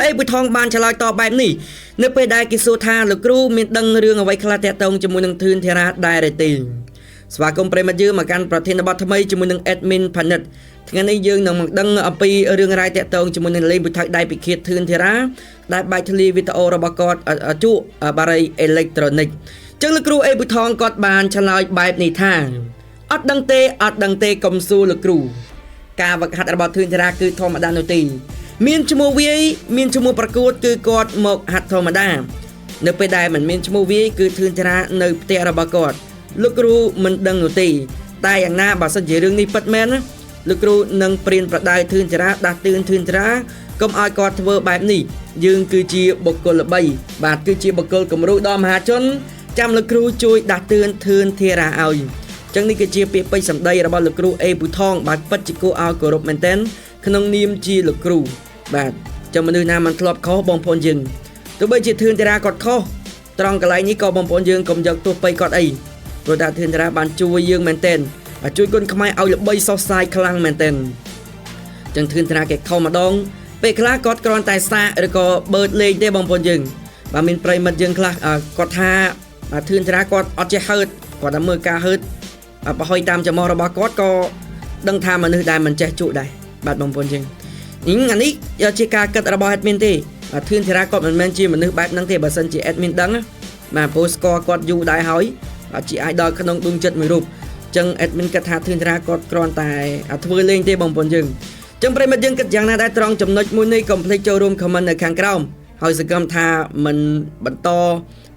អេពូថងបានឆ្លើយតបបែបនេះនៅពេលដែលគេសួរថាលោកគ្រូមានដឹងរឿងអ្វីខ្លះតាក់ទងជាមួយនឹងធឿនធារាដែរឬទេស្វាគមន៍ប្រិយមិត្តយើងមកកាន់ប្រធានបទថ្មីជាមួយនឹង admin ផានិតថ្ងៃនេះយើងនឹងមកដឹងអំពីរឿងរ៉ាវតាក់ទងជាមួយនឹងលេងពូថៅដៃពិឃាតធឿនធារាដែលបែកធ្លាយវីដេអូរបស់គាត់ជក់បារីអេឡិចត្រូនិកចឹងលោកគ្រូអេពូថងគាត់បានឆ្លើយបែបនេះថាអត់ដឹងទេអត់ដឹងទេកុំសួរលោកគ្រូការវឹកហាត់របស់ធឿនធារាគឺធម្មតានោះទេមានឈ្មោះវាយមានឈ្មោះប្រកួតគឺគាត់មកហាត់ធម្មតានៅពេលដែលមិនមានឈ្មោះវាយគឺធឿនធារានៅផ្ទះរបស់គាត់លោកគ្រូមិនដឹងនោះទេតែយ៉ាងណាបើសិនជារឿងនេះពិតមែនណាលោកគ្រូនឹងព្រានប្រដៅធឿនធារាដាស់តឿនធឿនធារាកុំឲ្យគាត់ធ្វើបែបនេះយើងគឺជាបុគ្គលល្បីបាទគឺជាបុគ្គលគំរូដល់មហាជនចាំលោកគ្រូជួយដាស់តឿនធឿនធារាឲ្យចឹងនេះគឺជាពាក្យពេចន៍សម្ដីរបស់លោកគ្រូអេពូថងបាទពិតជាគួរឲ្យគោរពមែនទែនក្នុងនាមជាលោកគ្រូបាទចឹងមនុស្សណាមិនធ្លាប់ខុសបងប្អូនយើងទោះបីជាធឿនធារាគាត់ខុសត្រង់កន្លែងនេះក៏បងប្អូនយើងកុំយកទោសពៃគាត់អីព្រោះថាធឿនធារាបានជួយយើងមែនទែនបាទជួយគុនខ្មែរឲ្យល្បីសុសសាយខ្លាំងមែនទែនចឹងធឿនធារាគេខុសម្ដងពេលខ្លះគាត់គ្រាន់តែសាកឬក៏បឺតលេងទេបងប្អូនយើងបាទមានប្រិមិត្តយើងខ្លះគាត់ថាបាទធឿនធារាគាត់អត់ចេះហឺតគាត់តែមើលការហឺតប្រហុយតាមចំោះរបស់គាត់ក៏ដឹងថាមនុស្សដែលមិនចេះជក់ដែរបាទបងប្អូនយើងអានេះជាការគិតរបស់ admin ទេបាទធឿនធារាគាត់មិនមែនជាមនុស្សបែបហ្នឹងទេបើសិនជា admin ដឹងបាទព្រោះស្គាល់គាត់យូរដែរហើយបាទជា idol ក្នុងដួងចិត្តមួយរូបចឹង admin គិតថាធឿនធារាគាត់គ្រាន់តែធ្វើលេងទេបងប្អូនយើងចឹងប្រិមិត្តយើងគិតយ៉ាងណាដែរត្រង់ចំណុចមួយនេះកុំភ្លេចចូលរួម comment នៅខាងក្រោមហើយសង្ឃឹមថាមិនបន្ត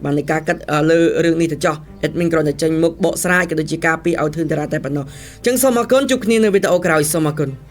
បាននៃការគិតលើរឿងនេះទៅចោះ admin គ្រាន់តែចេញមុខបកស្រាយក៏ដូចជាការពីឲ្យធឿនធារាតែប៉ុណ្ណោះចឹងសូមអរគុណជួបគ្នានៅវីដេអូក្រោយសូមអរគុណ។